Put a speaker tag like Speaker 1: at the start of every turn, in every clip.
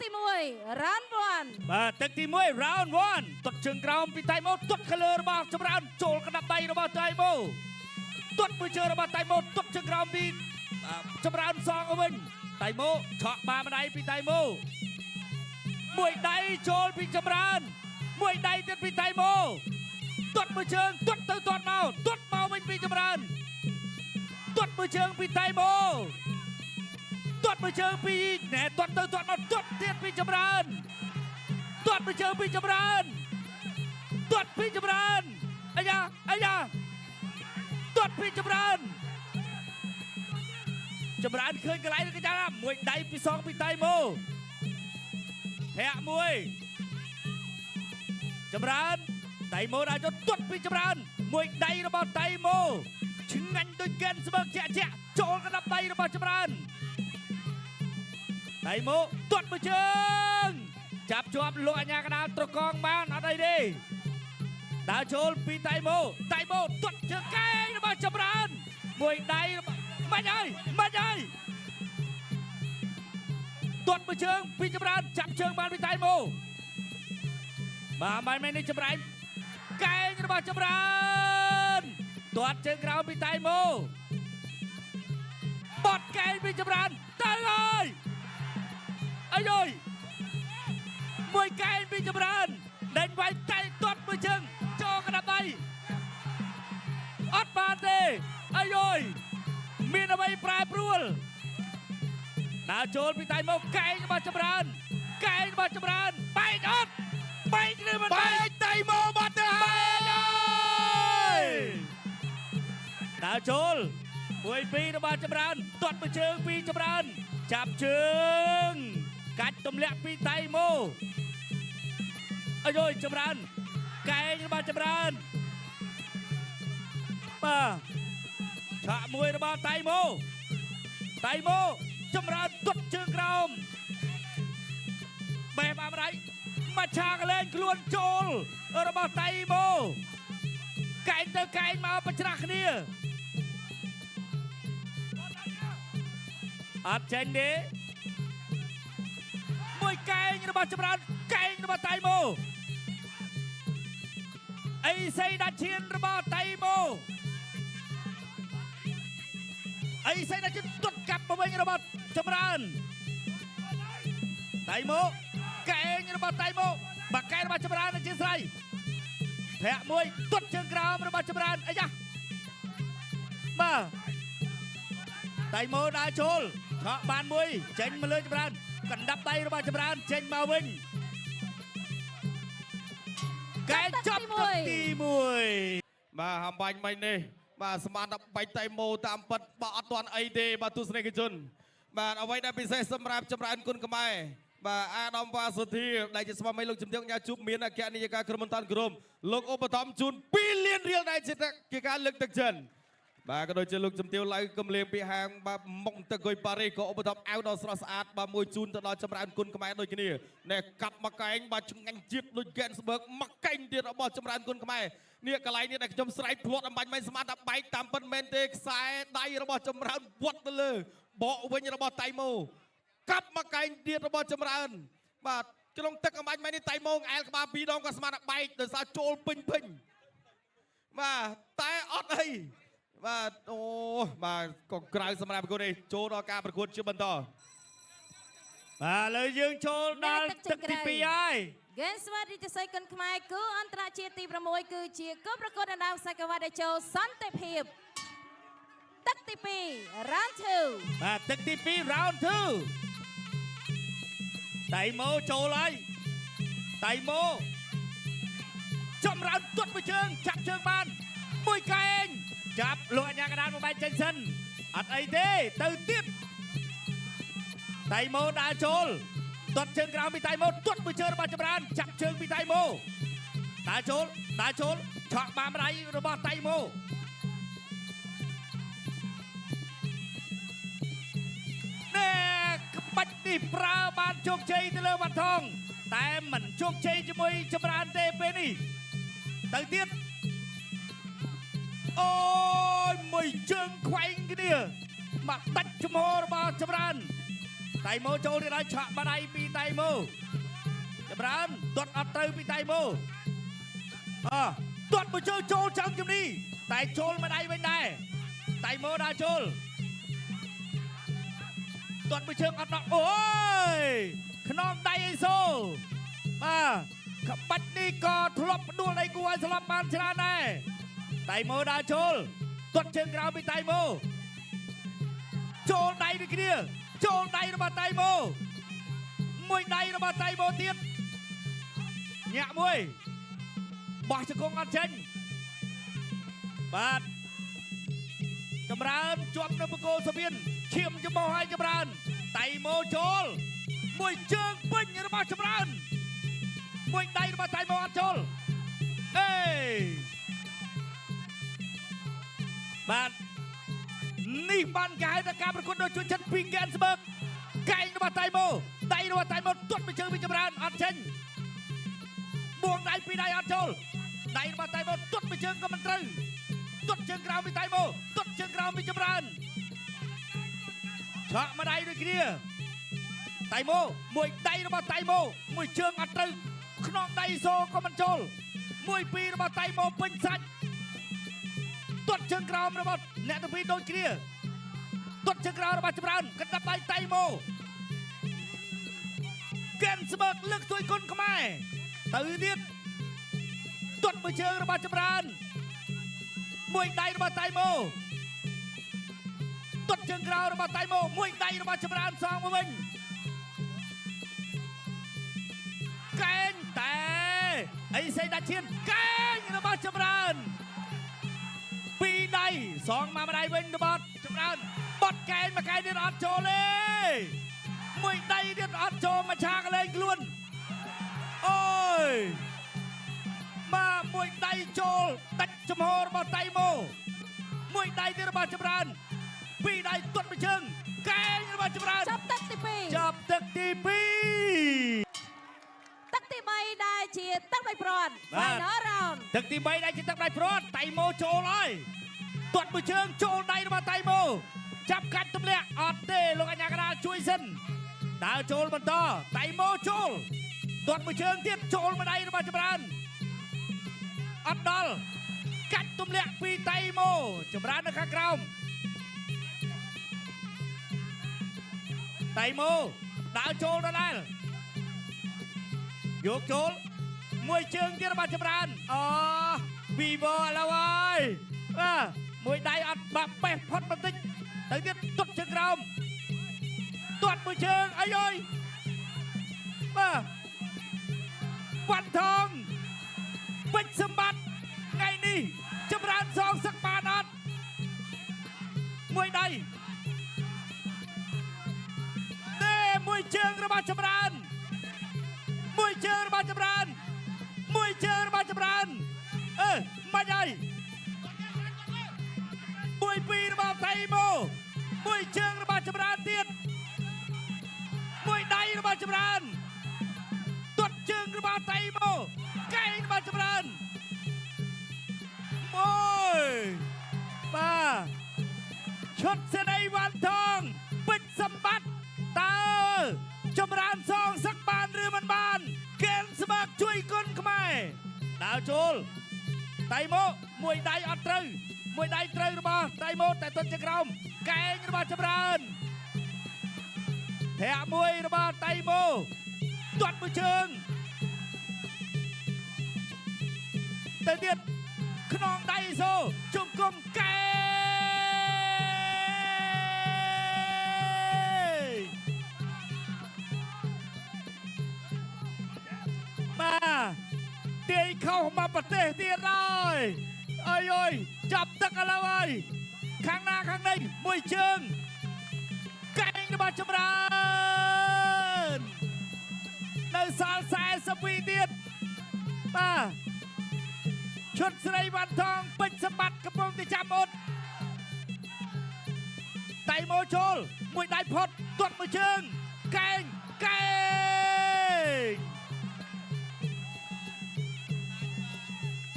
Speaker 1: ទី1 round 1។
Speaker 2: បាទទឹកទី1 round 1ទាត់ជើងក្រោមពីតៃម៉ូទាត់ខលើរបស់ចម្រើនចូលកណ្ដាប់ដៃរបស់តៃម៉ូទាត់មួយជើងរបស់តៃម៉ូទាត់ជើងក្រោមពីចម្រើនសងទៅវិញតៃម៉ូឆក់បាម្ដៃពីតៃម៉ូមួយដៃចូលពីចម្រើនមួយដៃទៀតពីតៃម៉ូទាត់មួយជើងទាត់ទៅទាត់មកទាត់មកវិញពីចម្រើនទាត់មួយជើងពីតៃម៉ូទាត់មួយជើងពីណែទាត់ទៅទាត់មកទាត់ទៀតពីចម្រើន ទាត់មួយជើងពីចម្រើនទាត់ពីចម្រើនអាយ៉ាអាយ៉ាទាត់ពីចម្រើនចម្រើនឃើញកន្លែងនេះកញ្ញាមួយដៃពីសងពីតៃម៉ូធាក់មួយចម្រើនតៃម៉ូដល់ចុះទាត់ពីចម្រើនមួយដៃរបស់តៃម៉ូឆ្ងាញ់ដូចកែនស្មើកជាក់ជាក់ចូលកណ្ដាប់ដៃរបស់ចម្រើនតៃម៉ូទាត់មួយជើង ចាប់ជាប់លោកអញ្ញាកដាលត្រកងបានអត់អីទេដើរចូលពីតៃម៉ូតៃម៉ូទាត់ជើងកែងរបស់ចម្រើនមួយដៃរបស់មិនហើយមិនហើយទាត់មួយជើងពីចម្រើនចាប់ជើងបានពីតៃម៉ូបាទមិនមែននេះចម្រើនកែងរបស់ចម្រើនទាត់ជើងក្រោមពីតៃម៉ូបត់កែងពីចម្រើនទៅហើយអាយយ មួយកែងពីចម្រើនដេញវាយតែទាត់មួយជើងចូលកណ្ដាប់ដៃអត់បានទេអាយយមានអ្វីប្រែប្រួលដើរចូលពីតៃមកកែងរបស់ចម្រើនកែងរបស់ចម្រើនបែកអត់បែកឬមិន
Speaker 3: បែ
Speaker 2: បែក
Speaker 3: កតៃម៉ូបាត់ទៅ
Speaker 2: បែ
Speaker 3: ហើ
Speaker 2: កហើយដើរចូលមួយពីររបស់ចម្រើនទាត់មួយជើងពីចម្រើនចាប់ជើងកាច់ទម្លាក់ពីតៃម៉ូ អាយយចម្រើនកែងរបស់ចម្រើនបាទឆាក់មួយរបស់តៃម៉ូតៃម៉ូចម្រើនទាត់ជើងក្រោមបេះបាម្ដៃមកឆាកលែងខ្លួនចូលរបស់តៃម៉ូកែងទៅកែងមកប្រច្រាស់គ្នាអត់ចេញទេមួយកែងរបស់ចម្រើនកែងរបស់តៃម៉ូ អីសីដាឈៀនរបស់តៃម៉ូអីសីដាឈៀនទាត់កាប់មកវិញរបស់ចម្រើនតៃម៉ូកែងរបស់តៃម៉ូបាក់កែងរបស់ចម្រើនអធិស្ឋានធាក់មួយទាត់ជើងក្រោមរបស់ចម្រើនអាយ៉ាបាទតៃម៉ូដើរចូលឆក់បានមួយចេញមកលើចម្រើនកណ្ដាប់ដៃរបស់ចម្រើនចេញមកវិញកែងចប់ទឹកទី1
Speaker 3: បាទអំបាញ់មិញនេះបាទស្មានដល់បែកតៃម៉ូតាមពិតបាទអត់ទាន់អីទេបាទទស្សនិកជនបាទអ្វីដែលពិសេសសម្រាប់ចម្រើនគុណខ្មែរបាទអាដាមវ៉ាសុធាដែលជាស្វាមីលោកជំទាវញ៉ាជួបមានអគ្គនាយិកាក្រុមបន្តក្រុមលោកឧបត្ថម្ភជូន2លានរៀលដែលជាការលើកទឹកចិត្តបាទក៏ដូចជាលោកជំទាវឡៅកំលៀងពីហាងបាទមុខទឹកគុយប៉ារីសក៏ឧបត្ថម្ភអាវដ៏ស្រស់ស្អាតបាទមួយជូនទៅដល់ចម្រើនគុណខ្មែរដូចគ្នាណែកាប់មកកែងបាទឆ្ងាញ់ជាតិដូចហ្គេនស្បឺកមកកែងទៀតរបស់ចម្រើនគុណខ្មែរនេះកន្លែងនេះដែលខ្ញុំស្រែកភ្លាត់អំបាញ់មិនស្មានថាបែកតាមពិតមែនទេខ្សែដៃរបស់ចម្រើនវត្តទៅលើបកវិញរបស់តៃម៉ូកាប់មកកែងទៀតរបស់ចម្រើនបាទក្នុងទឹកអំបាញ់មែននេះតៃម៉ូអែលក្បាលពីរដងក៏ស្មានថាបែកដោយសារចូលពេញពេញបាទតែអត់អីបាទអូបាទក៏ក្រៅសម្រាប់ប្រកួតនេះចូលដល់ការប្រកួតជាបន្ត
Speaker 2: បាទឥឡូវយើងចូលដល់ទឹកទី2ហើយ
Speaker 1: ហ្គេនស្វារីជសីគុនខ្មែរគូអន្តរជាតិទី6គឺជាគូប្រកួតដណ្ដើមខ្សែក្រវ៉ាត់ដែលចូលសន្តិភាពទឹកទី2 round 2។
Speaker 2: បាទទឹកទី2 round 2តៃម៉ូចូលហើយតៃម៉ូចម្រើនទាត់មួយជើងចាប់ជើងបានមួយកែងចាប់លោកអញ្ញាកដាលមកបែកចេញសិនអត់អីទេទៅទៀតតៃម៉ូដើរចូលទាត់ជើងក្រោមពីតៃម៉ូទាត់មួយជើងរបស់ចម្រើនចាប់ជើងពីតៃម៉ូដើរចូលដើរចូលឆក់បានម្ដាយរបស់តៃម៉ូ ណែក្បាច់នេះប្រើបានជោគជ័យទៅលើវ៉ាន់ថងតែមិនជោគជ័យជាមួយចម្រើនទេពេលនេះទៅទៀតអូយមួយជើងខ្វែងគ្នាមកដាច់ជំហររបស់ចម្រើន តៃម៉ូចូលទៀតហើយឆក់បាដៃពីតៃម៉ូចម្រើនទាត់អត់ត្រូវពីតៃម៉ូអទាត់មួយជើងចូលចង់ជំនីតែចូលមួយដៃវិញដែរតៃម៉ូដើរចូលទាត់មួយជើងអត់ដល់អូយខ្នងដៃអេសូបាទក្បាច់នេះក៏ធ្លាប់ផ្ដួលដៃគូឲ្យស្លាប់បានច្រើនដែរតៃម៉ូដើរចូលទាត់ជើងក្រោមពីតៃម៉ូចូលដៃដូចគ្នាចូលដៃរបស់តៃម៉ូមួយដៃរបស់តៃម៉ូទៀតញាក់មួយបោះជង្គង់អត់ចេញបាទចម្រើនជាប់នៅបង្គោលសវៀនឈាមច្បោះឲ្យចម្រើនតៃម៉ូចូលមួយជើងពេញរបស់ចម្រើនមួយដៃរបស់តៃម៉ូអត់ចូលអេបាទនេះបានគេហៅថាការប្រកួតដ៏ជួយចិត្តពីហ្គេនស្បើកកែងរបស់តៃម៉ូដៃរបស់តៃម៉ូទាត់មួយជើងពីចម្រើនអត់ចេញបួងដៃពីរដៃអត់ចូលដៃរបស់តៃម៉ូទាត់មួយជើងក៏មិនត្រូវទាត់ជើងក្រោមពីតៃម៉ូទាត់ជើងក្រោមពីចម្រើនឆក់មួយដៃដូចគ្នាតៃម៉ូមួយដៃរបស់តៃម៉ូមួយជើងអត់ត្រូវខ្នងដៃសូក៏មិនចូលមួយពីររបស់តៃម៉ូពេញសាច់ទាត់ជើងក្រោមរបស់អ្នកទាំងពីរដូចគ្នាទាត់ជើងក្រោមរបស់ចម្រើនកណ្ដាប់ដៃតៃម៉ូកិនស្បើកលើកទួយគុណខ្មែរទៅទៀតទាត់មួយជើងរបស់ចម្រើនមួយដៃរបស់តៃម៉ូទាត់ជើងក្រោមរបស់តៃម៉ូមួយដៃរបស់ចម្រើនសងមកវិញកែងតែអីសីដាឈៀនកែងរបស់ចម្រើនពីរដៃសងមកម្ដៃវិញរបស់ចម្រើនបត់កែងមកកែងទៀតអត់ចូលទេមួយដៃទៀតអត់ចូលមកឆាកលេងខ្លួនអូយបាទមួយដៃចូលដាច់ចំហរបស់តៃម៉ូមួយដៃទៀតរបស់ចម្រើនពីរដៃទាត់មួយជើងកែងរបស់ចម្រើន
Speaker 1: ចប់ទឹកទី2
Speaker 2: ចាប់ទឹកទី2
Speaker 1: ទឹកទី3ដែលជាទឹកដៃព្រាត់
Speaker 2: បាទ
Speaker 1: Final round
Speaker 2: ទឹកទី3ដែលជាទឹកដៃព្រាត់តៃម៉ូចូលហើយទាត់មួយជើងចូលដៃរបស់តៃម៉ូចាប់កាច់ទម្លាក់អត់ទេលោកអញ្ញាកណ្ដាលជួយសិនដើរចូលបន្តតៃម៉ូចូលទាត់មួយជើងទៀតចូលមួយដៃរបស់ចម្រើនអត់ដល់កាច់ទម្លាក់ពីតៃម៉ូចម្រើននៅខាងក្រោមតៃម៉ូដើរចូលដដែលយកចូលមួយជើងទៀតរបស់ចម្រើនអូវីវឥឡូវហើយបាទមួយដៃអត់បាក់បេះផុតបន្តិចទៅទៀតទាត់ជើងក្រោមទាត់មួយជើងអីអើយបាទវ៉ាន់ថងពេជ្រសម្បត្តិថ្ងៃនេះចម្រើនសងសឹកបានអត់មួយដៃទេមួយជើងរបស់ចម្រើនមួយជើងរបស់ចម្រើនមួយជើងរបស់ចម្រើនអឺមិនហើយមួយពីររបស់តៃម៉ូមួយជើងរបស់ចម្រើនទៀតមួយដៃរបស់ចម្រើនទាត់ជើងរបស់តៃម៉ូកែងរបស់ចម្រើនមួយបាទឈុតសេរីវ៉ាន់ថងពេជ្រសម្បត្តិតើចម្រើនសងសឹកបានឬមិនបាន កេនស្មាក់ជួយគុណខ្មែរដើរចូលតៃម៉ូមួយដៃអត់ត្រូវមួយដៃត្រូវរបស់តៃម៉ូតែទាត់ជើងក្រោមកែងរបស់ចម្រើនធាក់មួយរបស់តៃម៉ូទាត់មួយជើងទៅទៀតខ្នងដៃសូជង្គង់កែងបាទទាយខុសមកប្រទេសទៀតហើយអើយអើយចាប់ទឹកឥឡូវហើយខាងណាខាងនេះមួយជើងកែងរបស់ចម្រើននៅសល់42ទៀតបាទឈុតស្រីវ៉ាន់ថងពេជ្រសម្បត្តិកំពុងតែចាំអត់តៃម៉ូចូលមួយដៃផុតទាត់មួយជើងកែងកែង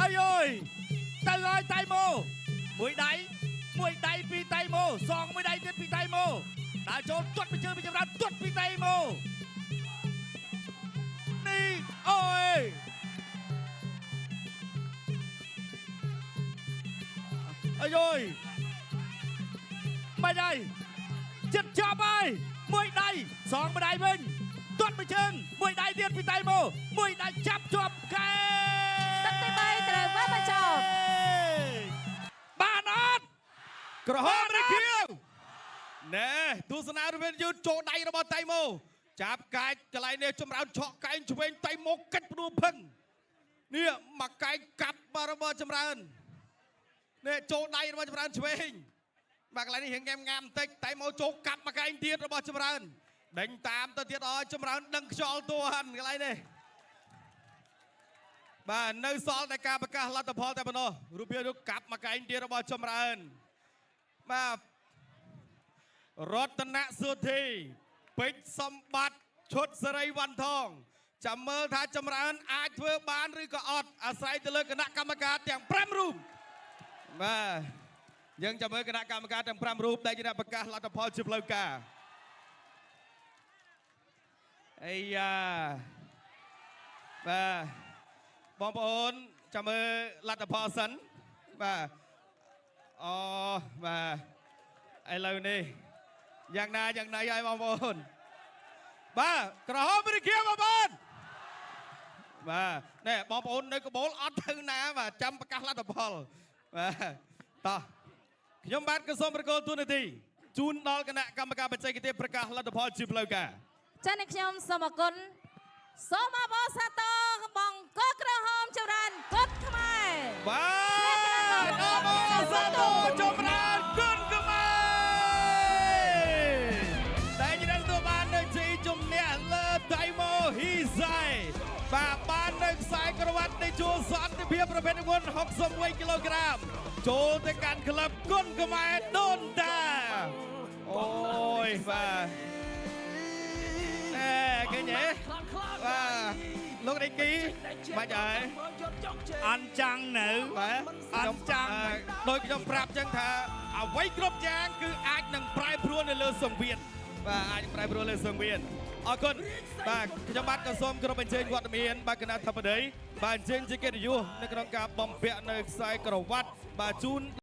Speaker 2: អាយអើយទៅហើយតៃម៉ូមួយដៃមួយដៃពីតៃម៉ូសងមួយដៃទៀតពីតៃម៉ូ ដើរចូលទាត់មួយជើងពីចម្រើនទាត់ពីតៃម៉ូនេះអូយអាយយមិនហើយចិត្តចប់ហើយមួយដៃសងម្ដាយវិញទាត់មួយជើងមួយដៃទៀតពីតៃម៉ូមួយដៃចាប់ជាប់កែ
Speaker 1: ទឹកទី3ត្រូវបានបញ្ចប់
Speaker 2: បានអត់
Speaker 3: ក្រហមឬខៀវណែទស្សនារវិនយឺតចូលដៃរបស់តៃម៉ូចាប់កាច់កន្លែងនេះចម្រើនឆក់កែងឆ្វេងតៃម៉ូកិច្ចព្រួផឹងនេះមកកែងកាប់បាទរបស់ចម្រើននេះចូលដៃរបស់ចម្រើនឆ្វេងបាទកន្លែងនេះរៀងងែមងាមបន្តិចតៃម៉ូចូលកាប់មកកែងទៀតរបស់ចម្រើនដេញតាមទៅទៀតឲ្យចម្រើនដឹងខ្យល់តួហាន់កន្លែងនេះបាទនៅសល់តែការប្រកាសលទ្ធផលតែប៉ុណ្ណោះរូបភាពនោះកាប់មកកែងទៀតរបស់ចម្រើន បាទរតនសុធីពេជ្រសម្បត្តិឈុតសេរីវ៉ាន់ថងចាំមើលថាចម្រើនអាចធ្វើបានឬក៏អត់អាស្រ័យទៅលើគណៈកម្មការទាំង5រូបបាទយើងចាំមើលគណៈកម្មការទាំង5រូបដែលជាអ្នកប្រកាសលទ្ធផលជាផ្លូវការអាយ៉ាបាទបងប្អូនចាំមើលលទ្ធផលសិនបាទ អូបាទឥឡូវនេះយ៉ាងណាយ៉ាងណីហើយបងប្អូនបាទក្រហមរីគាបងប្អូនបាទណែបងប្អូននៅកបូលអត់ទៅណាបាទចាំប្រកាសលទ្ធផលបាទតោះខ្ញុំបាទក៏សូមប្រកល់ទូនាទីជូនដល់គណៈកម្មការបច្ចេកទេសប្រកាសលទ្ធផលជាផ្លូវការ
Speaker 1: ចា៎អ្នកខ្ញុំសូមអរគុណសូមអបអរសាទរបងកក្រហមចម្រើនគុតខ្មែរ
Speaker 3: បាទអបអរសាទរចម្រើនគុណខ្មែរតែជាអ្នកទទួលបាននៅជ័យជំនះលើដៃម៉ូហ៊ីសៃបាទបាននៅខ្សែក្រវ៉ាត់នៃជួរសន្តិភាពប្រភេទទម្ងន់61គីឡូក្រាមចូលទៅកាន់ក្លឹបគុណខ្មែរដូនតាអូយបាទអេឃើញទេបាទលោកដេគីបាច់ហើយ
Speaker 2: អន់ចាំងនៅ
Speaker 3: បាទ
Speaker 2: អត់ចាំង
Speaker 3: ដោយខ្ញុំប្រាប់ចឹងថាអ្វីគ្រប់យ៉ាងគឺអាចនឹងប្រែប្រួលនៅលើសង្វៀនបាទអាចនឹងប្រែប្រួលលើសង្វៀនអរគុណបាទខ្ញុំបាទក៏សូមគោរពអញ្ជើញវត្តមានបាទគណៈធិបតីបាទអញ្ជើញជាកិត្តិយសនៅក្នុងការបំពាក់នៅខ្សែក្រវ៉ាត់បាទជូន